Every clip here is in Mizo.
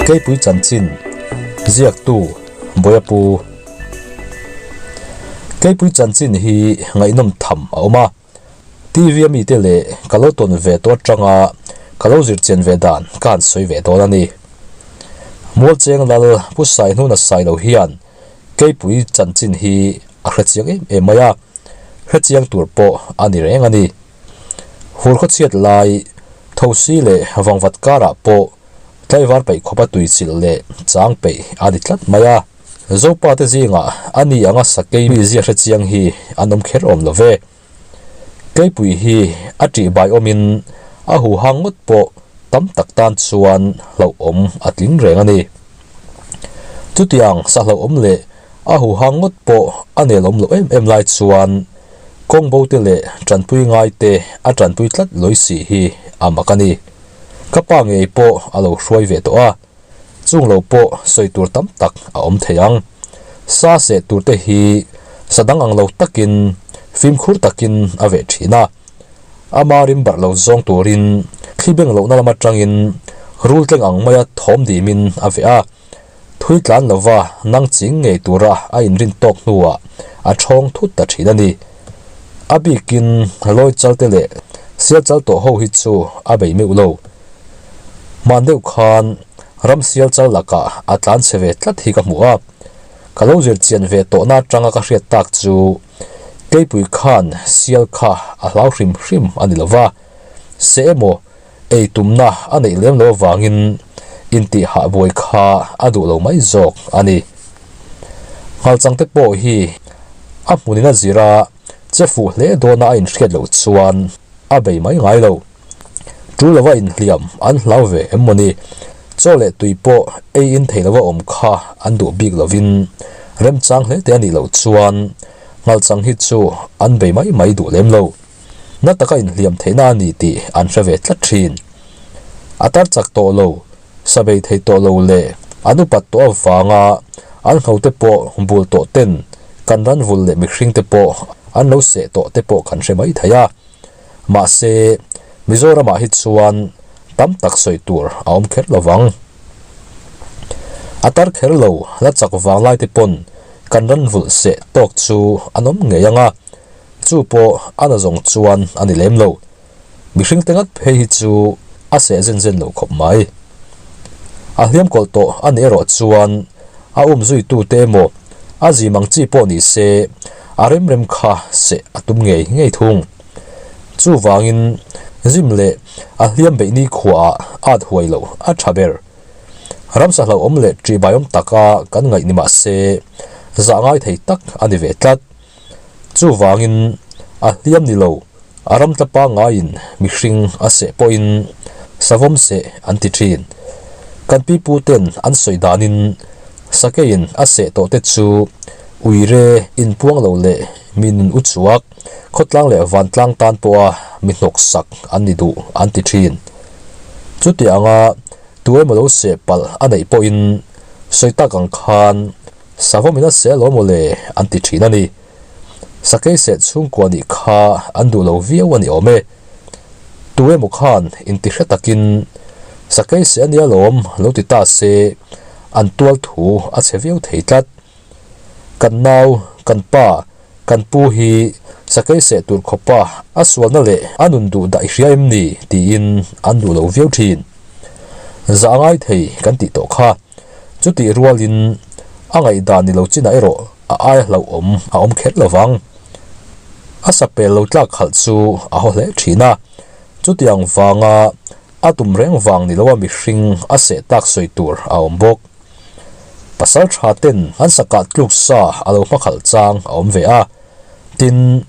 Keipui chanchin ziaktu Bawiapu Keipui chanchin hi ngaihnawm tham a awm a, TV a mite leh ka lo tawn ve tawh atanga ka lo zir chian ve dan ka han sawi ve dawn a ni. Mualcheng lal Pu Saihnuna Sailo hian Keipui chanchin hi a hrechiang em em mai a, hrechiang tur pawh a ni reng a ni. Hur khawchhiat lai, thosi leh vangvat karah pawh tlaivar peih khawpa tui chilh leh chang peih a ni tlat mai a. Zopa te zingah a ni anga sakei mizia hrechiang hi an awm kher awm lo ve. Keipui hi a ṭih bai awmin a huhang ngawt pawh tam tak tan chuan hlauhawm a tling reng a ni. Chutiang sa hlauhawm leh a huhang ngawt pawh a nelawm loh em em lai chuan kawng bo te leh ṭanpui ngai te a ṭanpui tlat lawi si hi a mak a ni. Ka pa ngei pawh a lo hruai ve tawh a, chung lo pawh sawi tur tam tak a awm thei ang. Sa seh tur te hi sa dang ang lo takin fimkhur takin a veh thin a, ama rim barh lo zawng turin thli beng lohna lam atangin rul tleng ang maia thawm dimin a veh a, thui tlan lova nang ching ngei tura a inrin tawk hnuah a thawng thut ta thin a ni. A bikin lawi chal te leh sial chal tawh ho hi chu a bei meuh lo. Hman deuh khan ram sial chal lakah a tlan chhe ve tlat hi ka hmu a, ka lo zir chian ve tawhna atanga ka hriat tak chu Keipui khan sial kha a hlau hrim hrim a ni lova, se emaw ei tumna a neih lem lo avangin intihhah buai kha a duh lo mai zawk a ni. Nghalchang te pawh hi a hmunin a zir a, che fuh hle dawna a inhriat loh chuan a bei mai ngai lo. Ṭul lova inhliam an hlau ve em maw ni? Chaw leh tui pawh ei in thei lova awm kha an duh bik lovin remchang hle te a nih loh chuan nghalchang hi chu an bei mai mai duh lem lo. Na taka inhliam theihna a ni tih an hre ve tlat thin. A tar chak tawh lo, sa bei thei tawh lo leh an upat tawh avanga an nghote pawh bul tawh ten kan ranvul leh mihringte pawh an lo seh tawh te pawh kan hre mai thei a. Mahse, Mizoramah hi chuan tam tak sawi tur a awm kher lo vang. A tar kher lo la chak vang lai te pawn kan ran vulh seh tawk chu an awm ngei ang a, chu pawh a na zawng chuan a ni lem lo. Mihring te ngat phei hi chu a seh zen zen lo khawp mai. A hliam kawlh tawh a nih erawh chuan a um zuitu te emaw a zim ang chi pawh ni se a rem rem kha seh a tum ngei ngei thung. Chuvangin zim leh a hliam beih ni khuaah at huai loh a tha ber. Ramsa hlauhawm leh ṭihbaiawm taka kan ngaih ni mah se zah ngai thei tak a ni ve tlat. Chuvangin a hliam ni lo, a ram tla pangaiin mihring a seh pawhin savawm seh an ti thin. Kan piputen an sawi danin sakeiin a seh tawh te chu uire inpuang lo leh mi nun u chuak, khawtlang leh vantlang tan pawha mi hnawk sak an ni duh an ti thin. Chuti anga tu emaw lo seh palh a neih pawhin sawi tak ang khan Savawm in a seh alawm aw le an ti thin a ni. Sakei seh chhungkua nih kha an duh lo viau a ni awm e. Tu emaw khan inti hre takin Sakei seh a nia lawm lo ti ta se an tual thu a chhe viau thei tlat. Kan nau, kan pa, kan pu hi Sakei seh tur khawpa a sualna leh a nun duh dah i hria em ni tiin an duh lo viau thin. Zah a ngai thei kan tih tawh kha. Chutih rualin a ngaihdan ni lo chinah erawh a aia hlauhawm a awm kher lo vang. A sapel lo tlak khalh chu a haw hle thin a, chutiang vanga a tum reng vang ni loa mihring a seh tak sawi tur a awm bawk. Pasal tha ten an sakah tluk sa a lo hma khalh chang a awm ve a, tin,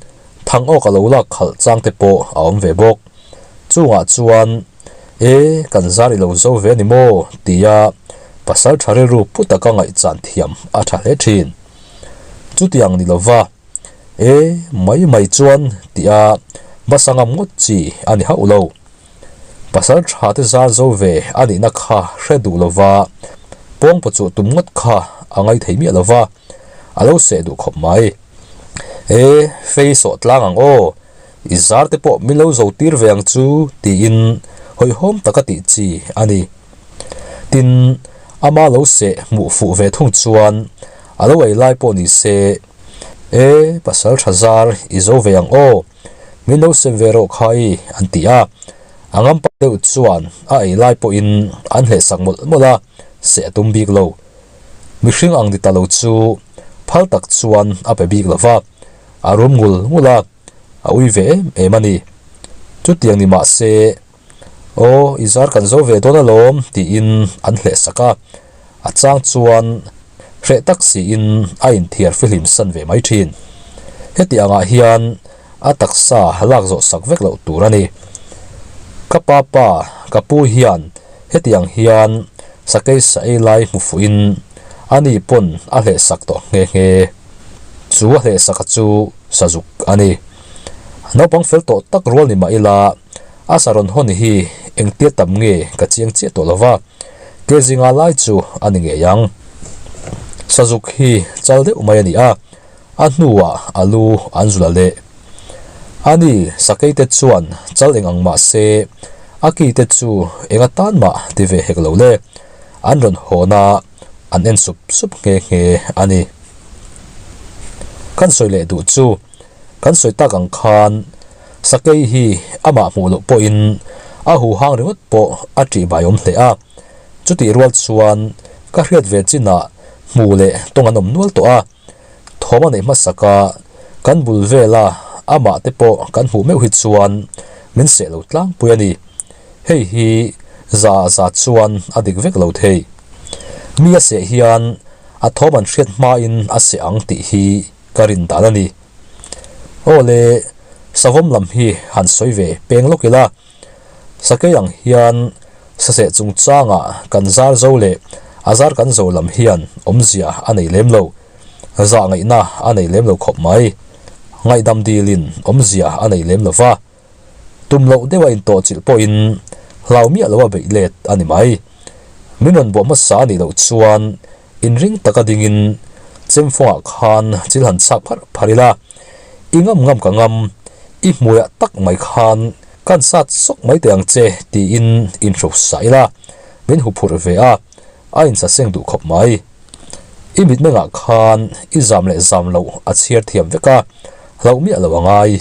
thang awk a lo lak khalh chang te pawh a awm ve bawk. Chungah chuan E, kan zar i lo zo ve a ni maw? tia pasal tha rilru pu taka ngaihchan thiam a tha hle thin. Chutiang ni lova, E, mai mai chuan tia basa ngam ngawt chi a ni hauh lo. Pasal tha te zar zo ve a nihna kha hre duh lova, pawngpaw chuh tum ngawt kha a ngai thei miah lova, a lo seh duh khawp mai. E, fei sawh tlang ang aw, I zar te pawh min lo zo tir ve ang chu tiin hawihhawm taka tih chi a ni. Tin, Ama lo seh hmuh fuh ve thung chuan a lo ei lai pawh ni se, E, pasal tha zar i zo ve ang aw, min lo sem ve rawh kha i, an ti a. A ngampa deuh chuan a ei lai pawhin an hlehsak mawlh mawlh a, seh a tum bik lo. Mihring ang ni ta lo chu phal tak chuan a pe bik lo va, a rum ngul ngul a, a ui ve em em a ni. Chutiang ni mah se, Aw, i zar kan zo ve dawn alawm, tiin an hlehsak a. A chang chuan hreh tak siin a inthiar fihlim san ve mai thin. Heti angah hian a taksa lak zawh sak vek loh tur a ni. Ka pa pa, ka pu hian heti ang hian sakei sa ei lai hmu fuhin ani pawn a hlehsak tawh nghe nghe. Chu a hlehsaka chu sazuk a ni. Naupang fel tawh tak rual ni mah ila a sa rawn hawn hi engtia tam nge ka chiang chiah tawh lova, ke zinga lai chu a ni ngei ang. Sazuk hi chal deuh mai a ni a, a hnuah a lu an zul a leh. Ani sakei te chuan chal eng ang mah se a ki te chu eng atan mah ti ve hek lo le, an rawn hawn a, an en sup sup nghe nghe a ni. Kan sawi leh duh chu kan sawi tak ang khan sakei hi amah hmuh loh pawhin a huhang ringawt pawh a ṭih bai awm hle a, chutih rual chuan ka hriat ve chinah hmu leh tawng an awm nual tawh a. Thawm a neih hmasak a, kan bul vela amah te pawh kan hmuh meuh hi chuan min seh lo tlangpui a ni. Hei hi za za chuan a dik vek lo thei. Mi a seh hian a thawm an hriat hmain a seh ang tih hi ka rin dan a ni. Aw le, savawm lam hi han sawi ve peng lawk ila, sakei ang hian Saseh chungchangah kan zar zo leh a zar kan zo lam hian awmzia a nei lem lo. Zah ngaihna a nei lem lo khawp mai. Ngaihdam dilin awmzia a nei lem lo va. Tum loh deuha intawhchilh pawhin hlau miah loa beih let a ni mai. Min rawn buah hmasa a nih loh chuan inring taka dingin chemfawngah khan chil han chak pharh pharh ila, I ngam ngam ka ngam, i hmuiah tak mai khan Kan sat sawk mai teh ang che tiin inhro sa ila, min huphurh ve a, a insaseng duh khawp mai. I mitmengah khan i zam leh zam loh a chhiar thiam vek a, hlauh miah lo a ngai.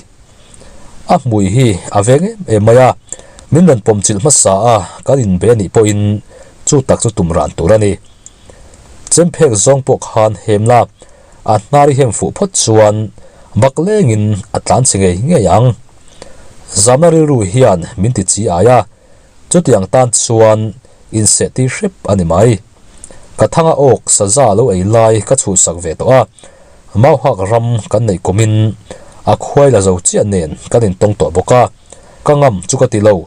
A hmui hi a veng em em mai a, min rawn pawm chilh hmasa a kan inbe a nih pawhin chu tak chu tum ran tur a ni. Chemphek zawng pawh khan hem la, a hnar i hem fuh phawt chuan bak lengin a tlan chhe ngei ngei ang. Zamna rilru hian min ti chi ai a, chutiang tan chuan inseh tir hrep a ni mai. Ka thanga awk saza lo ei lai ka chhuhsak ve tawh a, Mauhak ram kan neih kumin a khuai la zo chiah nen kan intawng tawh bawk a, ka ngam chu ka ti lo.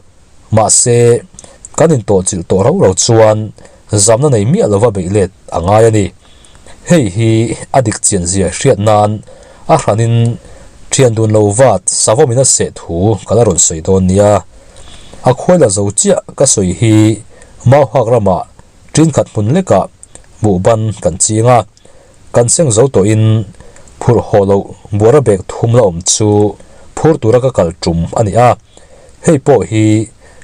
Mahse, kan intawhchilh tawh rau rau chuan zamna nei miah lova beih let a ngai a ni. Hei hi a dik chian zia hriat nan a hranin thian dun lo vat savawmin a seh thu ka la rawn sawi dawn nia. A khuai la zo chiah ka sawi hi Mauhak ramah ṭinkhat hmun lekah buhban kan ching a, kan seng zo tawhin phurh haw loh buara bag thum la awm chu phur tura ka kal ṭum a ni a. Hei pawh hi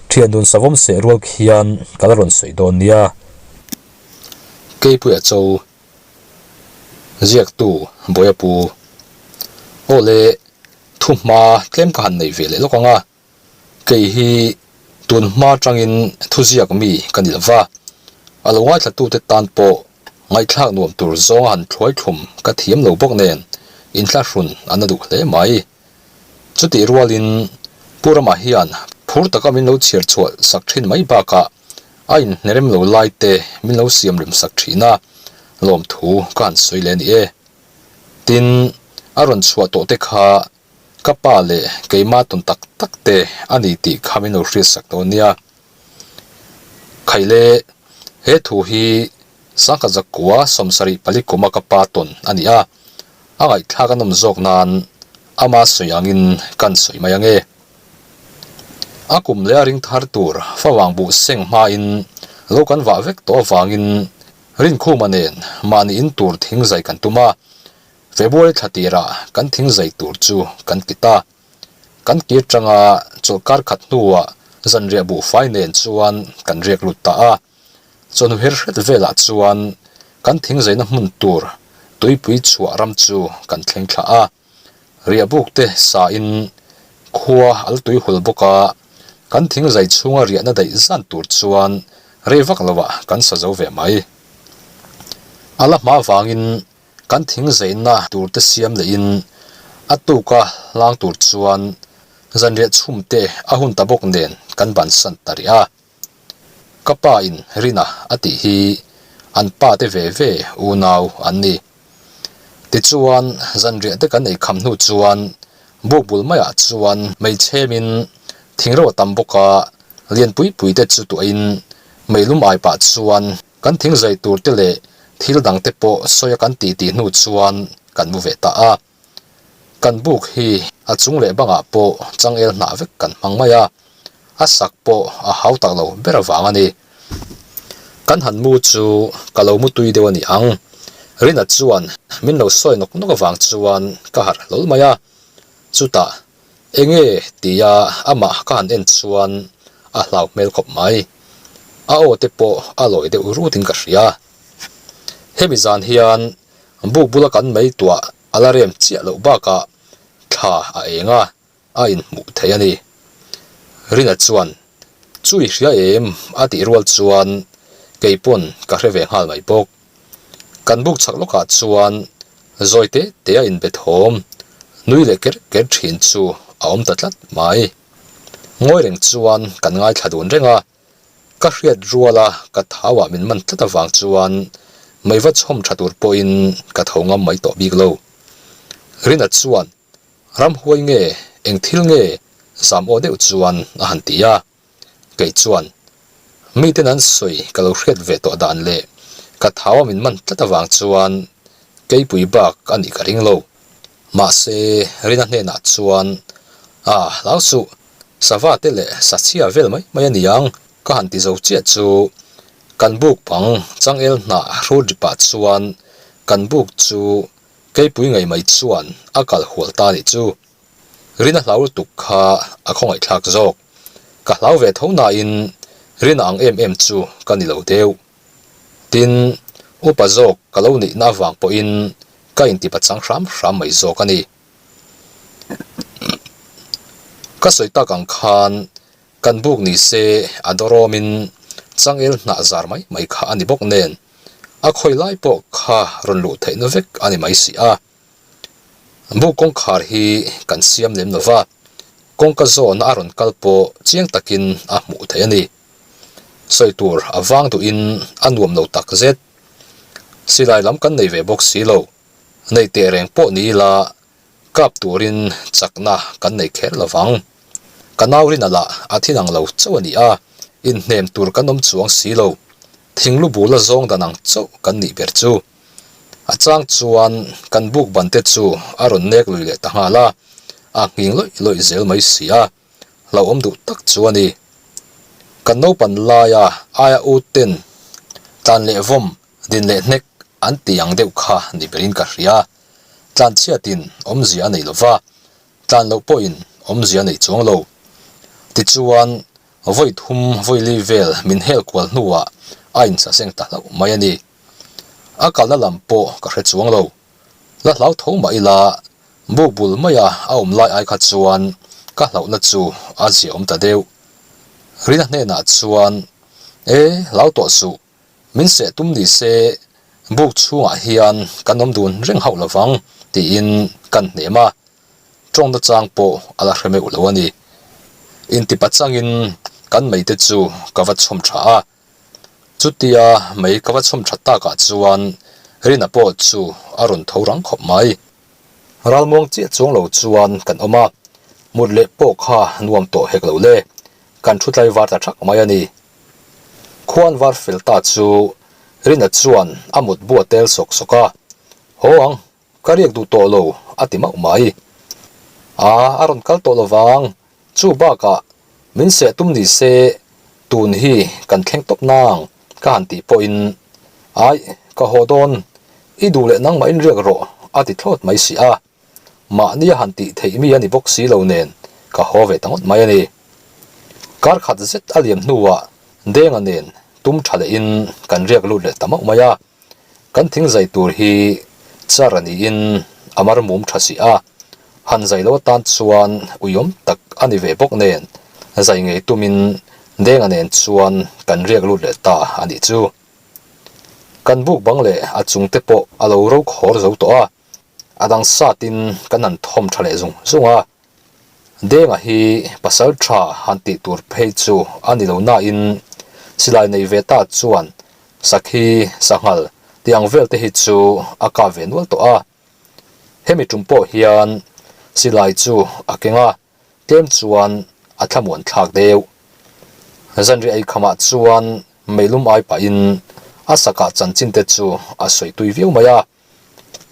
thian dun savawm seh rual khian ka la rawn sawi dawn nia. Keipuia cho ziaktu Bawia pu Aw le, thu hma tlem ka han nei ve leh lawk ang a, kei hi tun hma atangin thu ziak mi ka ni lova, a lo ngaithlatute tan pawh ngaihthlak nuam tur zawnga han thluai thlum ka thiam lo bawk nen inthlahrun a na duh hle mai. Chutih rualin Pu Rama hian phur taka min lo chhiar chhuah sak thin mai bakah a inhnerem lo lai te min lo siam rem sak thin a, lawmthu ka han sawi leh a ni e. Tin, a rawn chhuah tawh te kha ka pa leh keima tawn tak tak te a ni tih kha min lo hriat sak dawn nia. Khaile, he thu hi Sangkhat zakua 74 kuma ka pa tawn a ni a, a ngaihthlak a nawm zawk nan ama sawi angin kan sawi mai ange. A kum leh a ring thar tur favang buh seng hmain lo kan vah vek tawh avangin Rinkhuma nen mahni in tur thing zai kan tum a, February thla tirah kan thing zai tur chu kan ti ta. Kan kir tanga chawlhkar khat hnuah zanriah buhfai nen chuan kan riak lut ta a. Chawhnu her hret velah chuan kan thingzaina hmun tur tuipui chhuah ram chu kan thleng thla a. Riahbuk te sain khua a la tui hul bawk a, kan thingzai chhunga riahna daih zan tur chuan rei vak lovah kan sa zo ve mai. A la hma vangin kan thingzaina tur te siam lehin a tuka hlang tur chuan zanriah chhum te a hun ta bawk nen kan bansan ta rih a. Ka pa in Rina a tih hi an pa te ve ve unau an ni. Tichuan zanriah te kan ei kham hnu chuan buk bul maiah chuan hmeichhem in thingreu a tam bawk a, lian pui pui te chu tuahin meilum ai pah chuan kan thingzai tur te leh thil dang te pawh sawi a kan tih tih hnu chuan kan mu ve ta a. Kan buk hi a chung leh bangah pawh changel hnah vek kan hmang mai a, a sak pawh a hau tak lo ber avang a ni. Kan han mu chu ka lo mu tui deuh a ni ang. Rina chuan min lo sawi nawk nawk avang chuan ka harh hlawl mai a, chutah enge tia amah ka han en chuan a hlau hmel khawp mai. A aw te pawh a lawi deuh rutin ka hria. Hemi zan hian Buk bula kan mei tuah a la rem chiah loh bakah thla a eng a, a inhmuh thei a ni. Rina chuan, Chu i hria em? a tih rual chuan kei pawn ka hre ve nghal mai bawk. Kan buk chhak lawkah chuan zawi te te a inbe thawm, nui leh ker ker thin chu a awm ta tlat mai. Ngawi reng chuan kan ngaithla dun reng a. Ka hriat ruala ka thauah min man tlat avang chuan mei va chhawm tha tur pawhin ka tho ngam mai tawh bik lo. Rina chuan, Ramhuai nge, eng thil nge? zam aw deuh chuan a han ti a. Kei chuan, Miten an sawi ka lo hriat ve tawh dan leh ka thaua min man tlat avang chuan keipui bak a nih ka ring lo. Mahse, Rina hnenah chuan, A, hlau suh, Sava te leh sachhia vel mai mai a ni ang ka han ti zo chiah chu kan buk bang changel hnah hrut ri pah chuan kan buk chu keipui ngei mai chuan a kal hual ta nih chu. Rina hlau lutuk kha a khawngaihthlak zawk. Ka hlau ve tho nain Rina ang em em chu ka ni lo deuh. Tin, upa zawk ka lo nihna avang pawhin ka intipachang hram hram mai zawk a ni. Ka sawi tak ang khan kan buk ni se a dawrawmin changel hnah zar mai mai kha a ni bawk nen a khawi lai pawh kha rawn luh theihna vek a ni mai si a. Buk kawngkhar hi kan siam lem lo va, kawngka zawna a rawn kal pawh chiang takin a hmuh theih a ni. Sawi tur a vang duhin a nuam lo tak zet. Silai lam kan nei ve bawk si lo. Nei teh reng pawh ni ila, kap turin chakna kan nei kher lo vang. Ka nau rin a lah a thin ang lo chauh a ni a, inhnem tur kan awm chuang si lo. Thinglu bul a zawng dan ang chauh kan nih ber chu. A chang chuan kan buk ban te chu a rawn nek lui leh ta nghal a, a nghing lawih lawih zel mai si a, hlauhawm duh tak chu a ni. Kan naupan laia aia u ten tlan leh vawm Din leh hnek an ti ang deuh kha ni berin ka hria. Tlan chhiatin awmzia a nei lo va, tlan loh pawhin awmzia a nei chuang lo. Tichuan, vawi thum vawi li vel min hel kual hnuah a insaseng ta hlauh mai a ni. A kalna lam pawh ka hre chuang lo. La hlau tho mah ila, buk bul maia a awm lai ai kha chuan ka hlauhna chu a ziaawm ta deuh. Rina hnenah chuan, E, hlau tawh suh. Min seh tum ni se buk chhungah hian kan awm dun reng hauh lovang tiin kan hnem a, tawngna chang pawh a la hre meuh lo a ni. Intipa changin kan mei te chu ka va chhawm tha a, chutia mei ka va chhawm tha takah chuan Rina pawh chu a rawn tho rang khawp mai. Ralmuang chiah chuang lo chuan kan awm a, mut leh pawh kha nuam tawh hek lo le, kan thu tlaivar ta thak mai a ni. Khuan var fel ta chu Rina chuan a mut bu a tel sawk sawk a, Haw ang, ka riak duh tawh lo a ti mauh mai. A, a rawn kal tawh lo vang, chu bakah min seh tum ni se tun hi kan thleng tawp nang ka han tih pawhin Aih, ka haw dawn, i duh leh nangmahin riak rawh a ti thlawt mai si a. Mahni a han tih theih mi a ni bawk si lo nen ka haw ve ta ngawt mai a ni. Kar khat zet a liam hnuah Denga nen tum tha lehin kan riak lut leh ta mauh mai a. Kan thing zai tur hi char a niin a mar mum tha si a, han zai lo atan chuan uiawm tak a ni ve bawk nen zai ngei tumin Denga nen chuan kan riak lut leh ta a nih chu. Kan buk bang leh a chung te pawh a lo ro khawr zo tawh a, a dang satin kan han thawm tha leh zung zung a. Denga hi pasal tha han tih tur phei chu a ni lo nain silai nei ve ta chuan sakhi, sanghal tih ang vel te hi chu a kap ve nual tawh a. Hemi tum pawh hian silai chu a keng a, tlem chuan a thlamuan thlak deuh. Zanriah eikhamah chuan meilum ai pahin a sakah chanchin te chu a sawi tui viau mai a.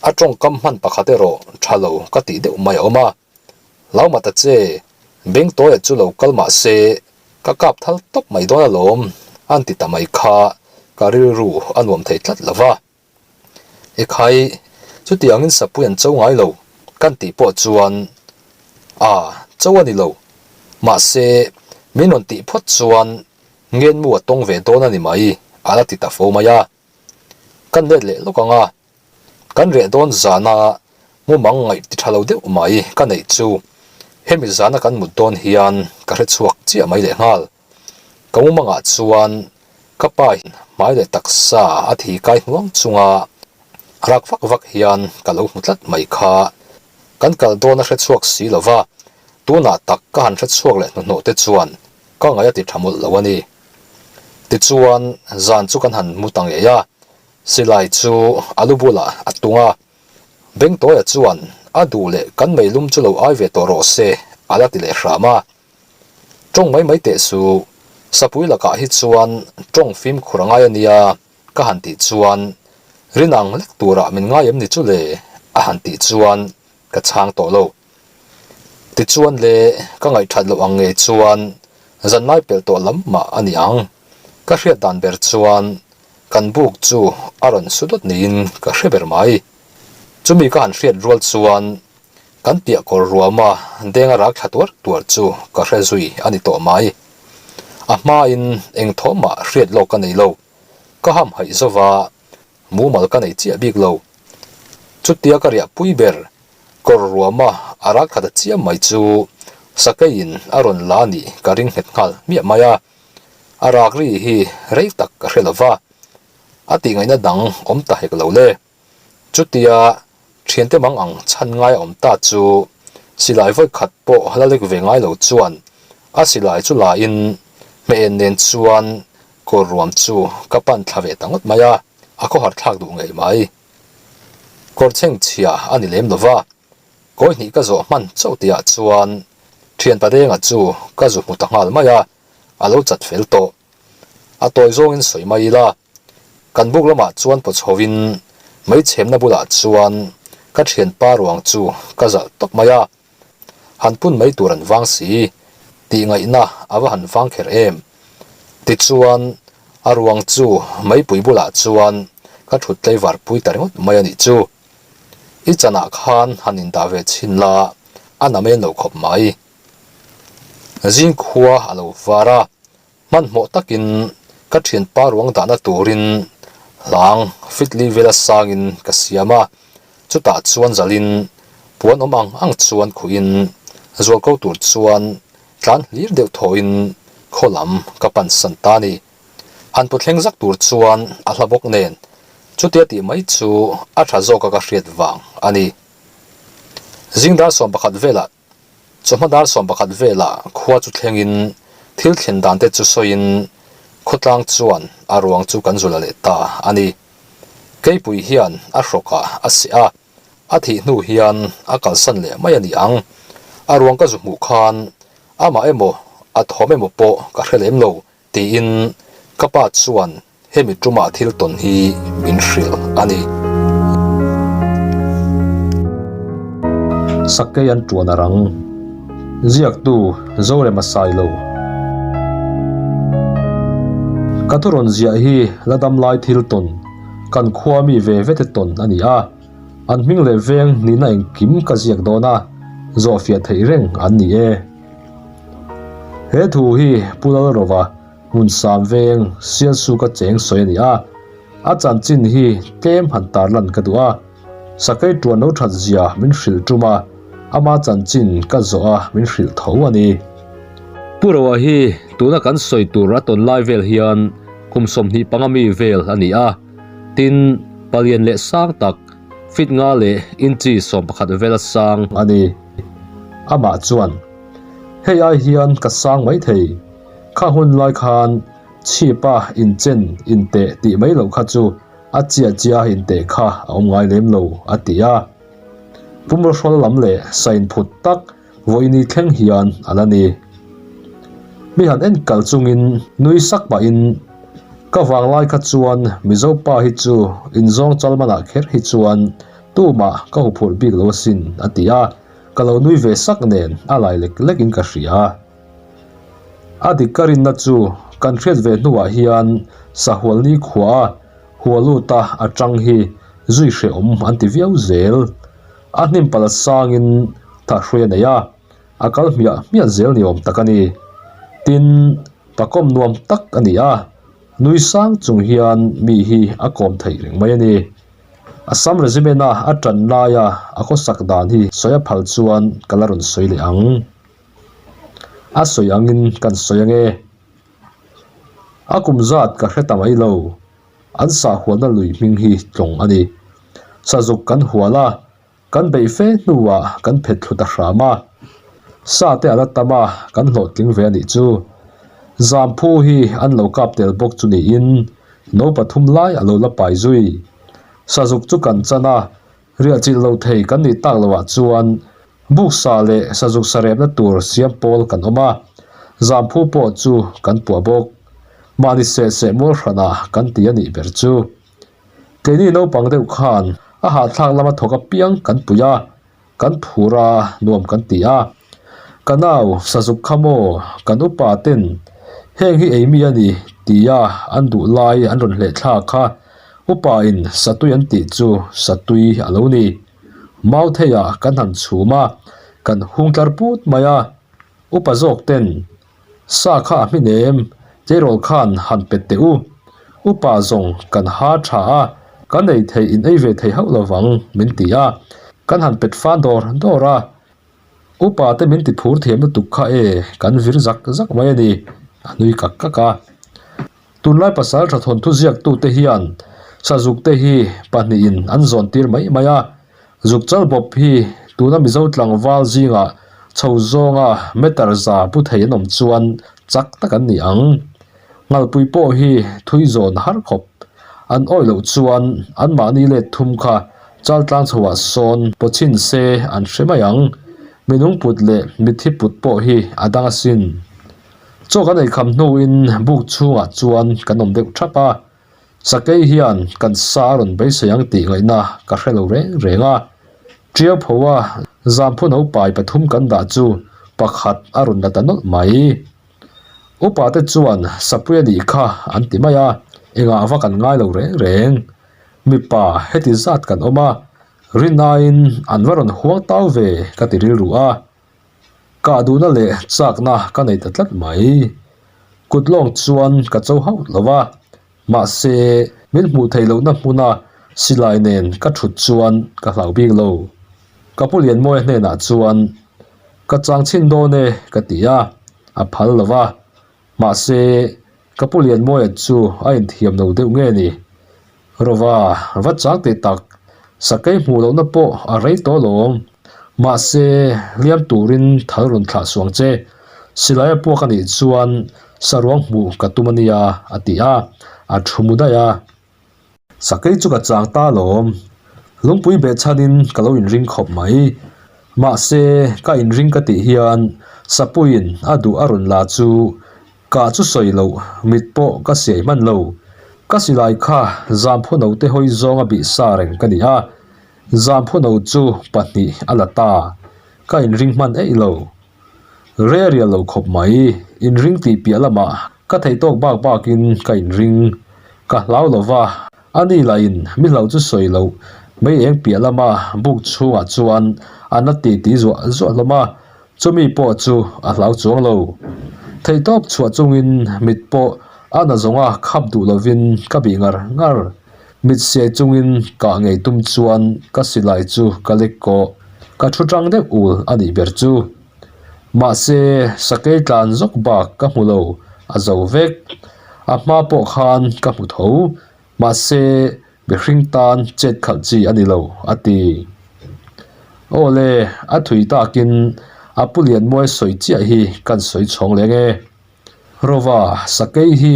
A tawngkam hman pakhat erawh tha lo ka tih deuh mai a awm a. Hlauma ta che, Bengtawia chu lo kal mah se ka kap thal tawp mai dawn alawm an ti ta mai kha ka rilru a nuam thei tlat lo va. Ekhai, chutiangin sapui an cho ngai lo kan tih pawh chuan a cho a ni lo. Mahse, min rawn tih phawt chuan ngenmu a tawng ve dawn a ni mai a la ti ta fo mai a. Kan let leh lawk ang a, kan reh dawn zana mumang ngaih ti tha lo deuh mai ka neih chu hemi zana kan mut dawn hian ka hre chhuak chiah mai lehnghal. Ka mumangah chuan ka pa hmai leh taksa a thi kai hnuang chunga rak vak vak hian ka lo hmu tlat mai kha. Kan kal dawn a hre chhuak si lo va, tunah tak ka han hre chhuak leh hnuhnawh te chuan ka ngaih a ti tha mawlh lo a ni. Tichuan zan chu kan han mu ta ngei a, silai chu a lu bulah a tung a, Bengtawia chuan a duh leh kan meilum chu lo ai ve tawh rawh se a la ti leh hram a. Tawng mai mai teh su, sapui lakah hi chuan tawng fimkhur a ngai a nia ka han tih chuan rin ang lek turah min ngai em ni chu le a han tih chuan ka chhang tawh lo. Tichuan le ka ngaihthat loh ang ngei chuan zanlai pelh tawh lam mah a ni ang. Ka hriat dan ber chuan kan buk chu a rawn su dawt niin ka hre ber mai. Chumi ka han hriat rual chuan Kan piah kawr ruama denga rak thla tuar tuar chu ka hre zui a ni tawh mai. A hmain eng thawm mah hriat lawk ka nei lo. Ka ham haih zova mumal ka nei chiah bik lo. Chutia ka riah pui ber kawr ruama a rak thla ta chiam mai chu sakeiin a rawn la nih ka ring nghet nghal hmiah mai a. A rak ri hi rei tak ka hre lova, a tihngaihna dang awm ta hek lo le. Chutia thiante mang ang chhan ngai a awm ta chu silai vawi khat pawh la lek ve ngai lo chuan a silai chu la in hmeh en nen chuan kawr ruam chu ka pan thla ve ta ngawt mai a, a khawhar thlak duh ngei mai. Kawr chheng chhia a ni lem lo va, kawi hnih ka zawh hman chauh tihah chuan thianpa Denga chu ka zu hmu ta nghal mai a, a lo chat fel tawh. A tawi zawngin sawi mai ila, kan buk lamah chuan paw chhovin meichhemna bulah chuan ka thianpa ruang chu ka zalh tawp mai a, han pun mai tur an vang si tih ngaihna a va han vang kher em. Tichuan a ruang chu meipui bulah chuan ka thut tlaivar pui ta ringawt mai a nih chu. I chanah khan han indah ve chhin la, a namen lo khawp mai. Zingkhua a lo var a, hmanhmawh takin ka thianpa ruang dahna turin hlang fitli vela sangin ka siam a, chutah chuan zalin puan awm ang ang chuan khuhin zualko tur chuan tlan hlir deuh thawhin khaw lam ka pansan ta a ni. Han pu thleng zak tur chuan a hla bawk nen chutia tih mai chu a tha zawka ka hriat vang a ni. Zingdar 11 velah Chawhma dar 11 velah khua chu thlengin thil thlen dan te chu sawiin khawtlang chuan a ruang chu kan zula leh ta a ni. Keipui hian a hrawkah a seh a, a thih hnu hian a kalsan leh mai a ni ang. A ruang ka zu hmuh khan amah emaw a thawm emaw pawh ka hre lem lo tiin ka pa chuan Hemi tumah thil tawn hi min hrilh a ni. Sakei an tuan a rang. Ziaktu Zorema Sailo. Ka thurawn ziah hi la dam lai thil tawn, kan khua mi ve ve te tawn a ni a. An hming leh veng nihna engkim ka ziak dawn a, zawhfiah theih reng an ni e. He thu hi Pu Lalrova. Hmunsam veng Sialsuka cheng sawi a ni a, a chanchin hi tlem han tarlan ka duh a, sakei tuan lo that zia min hrilh tum a, ama chanchin ka zawh a min hrilh tho a ni. Pu Roa hi tuna kan sawi tur a tawn lai vel hian kum 25 mi vel a ni a, tin, palian leh sang tak, feet nga leh inchi 11 vela sang a ni. Amah chuan, Hei ai hian ka sang mai thei. Kha hun lai khan chhipa inchen inteh tih mai loh kha chu a chiah chiah inteh kha a awm ngai lem lo, a ti a. Pumraw lam leh sain phut tak vawiini thleng hian a la ni. Mi han en kal chungin nui sak pahin, Ka vanglai kha chuan Mizo pa hi chu inzawng chal manah kher hi chuan tumah ka huphurh bik lo asin, a ti a. Ka lo nui ve sak nen a lai lek lekin ka hria. A dik ka rinna chu kan hriat ve hnuah hian Sahualni khuaa Hualuta atang hi zui hrehawm an ti viau zel. A hnim pal sangin thahrui a nei a, a kal hmiah hmiah zel ni awm tak a ni. Tin, pakawm nuam tak a ni a, nui sang chung hian mi hi a kawm theih reng mai a ni. Assam Regiment-a a tan laia a khawsak dan hi sawi a phal chuan ka la rawn sawi leh ang. A sawi angin kan sawi ange. A kum zat ka hre ta mai lo. An sahhualna lui hming hi tlawng a ni. Sazuk kan hual a, kan beih fe hnuah kan phet thlu ta hram a. Sa te a la tam a, kan hlawhtling ve a nih chu. Zamphu hi an lo kap tel bawk chu niin no pathum lai a lo la pai zui. Sazuk chu kan chan a, Riah chilh lo thei kan nih tak loh ah chuan buk sa leh sazuk sa repna tur siam pawl kan awm a, zamphu pawh chu kan puah bawk. Mahni seh seh mual hran ah kan ti a nih ber chu. Keini naupang deuh khan a hahthlak lama thawk apiang kan pui a, kan phur a, nuam kan ti a. Ka nau, sazuk kha maw, kan upa ten heng hi ei mi a ni tia an duh lai an rawn hleh thlak kha upa in satui an tih chu satui a lo ni. Mau theiah kan han chhum a, kan hung tlar put mai a, upa zawk ten Sa kha a hmin em? Tleirawl khan han pet teh u. Upa zawng kan ha tha a, kan ei theih in ei ve thei hauh lovang min ti a, kan han pet fan dawr dawr a. Upa te min ti phur thiam lutuk kha e, kan vir zak zak mai a ni, a nui kak kak a. Tunlai pasal tha thawnthu ziaktute hian sazuk te hi pahnihin an zawn tir mai mai a, zuk chal bawp hi tuna Mizo tlangval zingah chho zawnga meter za pu thei an awm chuan chak tak an ni ang. Ngalpui pawh hi thui zawn har khawp. An awih loh chuan anmahni let thum kha chaltlang chhoah sawn pawchhin se an hre mai ang. Minung put leh mitthi put pawh hi a dang asin. Chaw kan ei kham hnuin buk chhungah chuan kan awm deuh thap a, sakei hian kan sa a rawn beisei ang tih ngaihna ka hre lo reng reng a. Ṭiau phoa zamphu naupai pathum kan dah chu pakhat a rawn la ta nawlh mai. Upa te chuan sapui a nih kha an ti mai a, engah va kan ngai lo reng reng. Mipa heti zat kan awm a, rinaiin an va rawn huang tau ve ka ti rilru a. Kah duhna leh chakna ka nei ta tlat mai. Kut lawng chuan ka cho hauh lo va, mahse min hmuh theih lohna hmuna silai nen ka thut chuan ka hlau bik lo. Ka pu Lianmawia hnenah chuan, Ka chang chhin dawn e ka ti a, a phal lo va, mahse ka pu Lianmawia chu a inthiam lo deuh nge ni? Rova, va chang teh tak, sakei hmuh lohna pawh a rei tawh alawm. Mahse, hliam turin thal rawn thlah suang che. Silai a puak a nih chuan saruang hmuh ka tum a nia, a ti a, a thu mu daih a. Sakei chu ka chang ta alawm. Lungpui behchhanin ka lo inring khawp mai. Mahse, ka inring ka tih hian Sapuiin a duh a rawn la chu Kah chu sawi loh, mit pawh ka siai hman lo. Ka silai kha Zamphu note hawi zawnga bih sa reng ka ni a, Zamphu no chu pahnih a la ta. Ka inring hman eih lo. Re rial lo khawp mai, inring tih piah lamah ka theih tawk bak bakin ka inring. Ka hlau lo va, a ni lahin mi hlau chu sawi loh, mei eng piah lama buk chhungah chuan an la ti ti zuah zuah hlawm a, Chumi pawh chu a hlau chuang lo. Theihtawp chhuah chungin mit pawh a na zawnga khap duh lovin ka bih ngar ngar. Mit siai chungin kah ngei tum chuan ka silai chu ka lek kawh. Ka thu tang deuh ul a nih ber chu. Mahse, sakei tlan zawk bak ka hmu lo, a zo vek. A hma pawh khan ka hmu tho. Mahse, mihring tan chet khalh chi a ni lo, a ti. Aw le, a thui takin a pu Lianmuai sawi chiah hi kan sawi chhawng leng e. Rova, sakei hi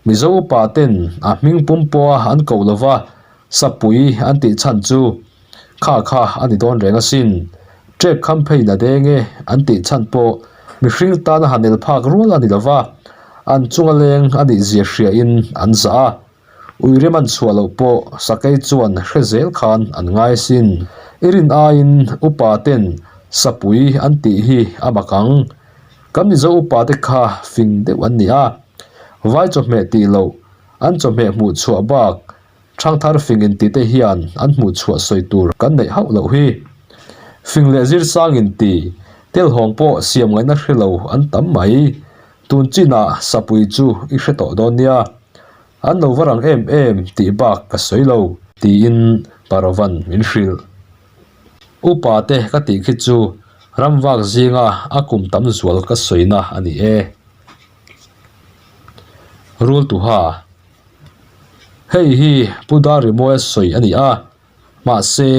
Mizo upa ten a hming pum pawha an koh lova sapui an tih chhan chu kha kha a ni dawn reng asin. Trek kham pheiin a deng e an tih chhan pawh mihring tana han el phak rual a ni lova, an chunga leng a nih zia hriain an zah a. Uirem an chhuah loh pawh sakei chuan hre zel khan an ngai asin. I rin aiin upa ten sapui an tih hi a mak ang. Kan Mizo upa te kha fing deuh an ni a, vai chawhmeh tih loh an chawhmeh hmuh chhuah bak Thangthar fing inti te hian an hmuh chhuah sawi tur kan neih hauh loh hi. Fing leh zir sang inti, telhawng pawh siam ngaihna hre lo an tam mai. Tun chinah sapui chu i hre tawh dawn nia. An lo va rang em em tih bak ka sawi lo. Tiin Parovan min hrilh. Upa te ka tih khi chu ramvak zinga a kum tam zual ka sawina a ni e. Rultuha. Hei hi Pu Darimuaia sawi a ni a, mahse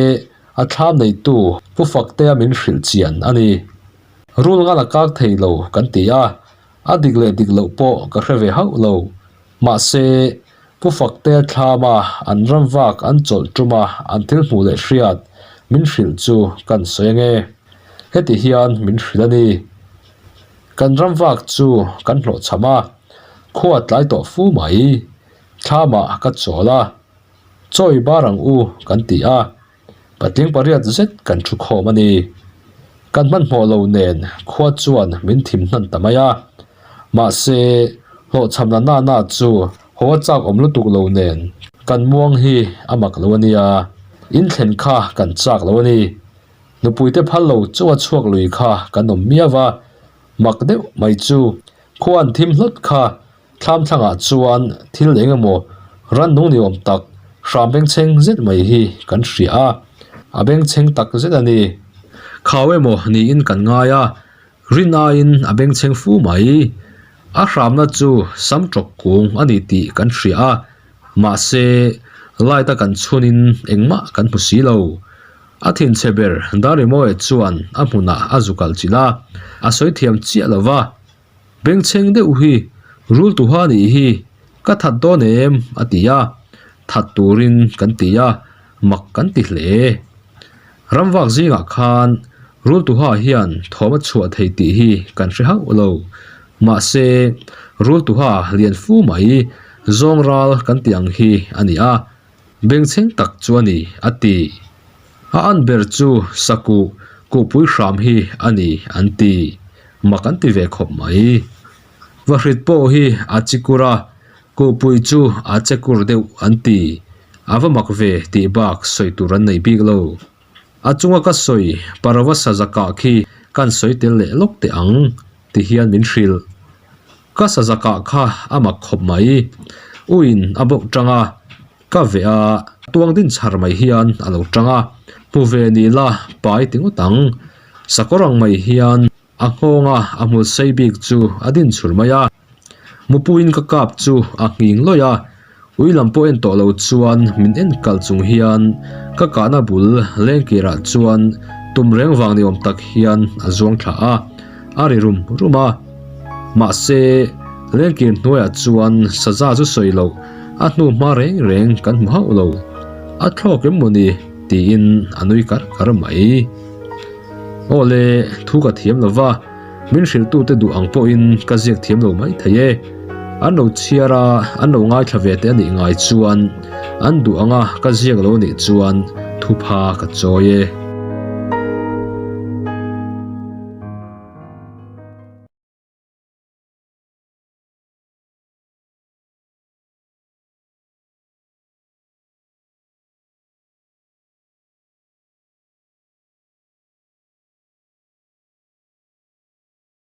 a thlam neitu Pu Faktea min hrilh chian a ni. Rul ngan a kak thei lo kan ti a, a dik leh dik loh pawh ka hre ve hauh lo. Mahse Pu Faktea thlama an ram vak an chawlh tuma an thil hmuh leh hriat min hrilh chu kan sawi ange. Heti hian min hrilh a ni. Kan ram vak chu kan hlawhchham a, khua tlai tawh fu mai. Thlamah ka chawl a, Chawi bar ang u kan ti a, patling pariat zet kan thu khawm a ni. Kan hmanhmawh lo nen khua chuan min thim hnan ta mai a, mahse hlawhchham na na chu haw a chak awm lutuk lo nen kan muang hi a mak lo a nia, in thlen kha kan chak lo a ni. Nupuite phal lo chunga chhuak lui kha kan awm miau va, mak deuh mai chu khua an thim hlawt kha thlam thlangah chuan thil eng emaw rannung ni awm tak hram bengchheng zet mai hi kan hria a, a bengchheng tak zet a ni. Khau emaw niin kan ngai a, rin aiin a bengchheng fu mai. A hramna chu sam tawk kung a ni tih kan hria a, mahse light a kan chhunin engmah kan hmu si lo. A thinchhe ber Darimawi chuan a hmunah a zu kal chilh a, a sawi thiam chiah lo va. Bengchheng deuh hi rul tuha nih hi ka that dawn em? a ti a, that turin kan ti a, mak kan ti hle. Ramvak zingah khan rul tuha hian thawm a chhuah thei tih hi kan hre hauh lo. Mahse, rul tuha lian fu mai zawng ral kan tih ang hi a ni a. Bengchheng tak chu a ni, a ti. A an ber chu Sakuh kuhpui hram hi a ni, an ti. Mak an ti ve khawp mai. Vahrit pawh hi a chikur a, kuhpui chu a chekur deuh an ti. A va mak ve tih bak sawi tur an nei bik lo. A chunga ka sawi Parava Sazakah khi kan sawi tel leh lawk teh ang ti hian min hrilh. Ka sazakah kha a mak khawp mai. Uin a bauh tang a, ka veh a, tuang din chhar mai hian a lo tang a, hmu ve ni la pai ti ngawt ang. Sakawr ang mai hian a nghawng a, a hmul sei bik chu a din chhur mai a. Mupuiin ka kap chu a nghing lawih a, Ui lam pawh en tawh lo chuan min en kal chung hian ka kahna bul lengkirah chuan tum reng vang ni awm tak hian a zuang thla a, a ri rum rum a. Mahse, lengkir hnuaiah chuan saza chu sawi loh a hnu hma reng reng kan hmu hauh lo. A thlawk em maw ni? tiin a nui kar kar mai. Aw le, thu ka thiam lo va. Min hrilhtute duh ang pawhin ka ziak thiam lo mai thei e. An lo chhiar a, an lo ngaithla ve te a nih ngai chuan an duh anga ka ziak lo nih chuan thupha ka chawi e.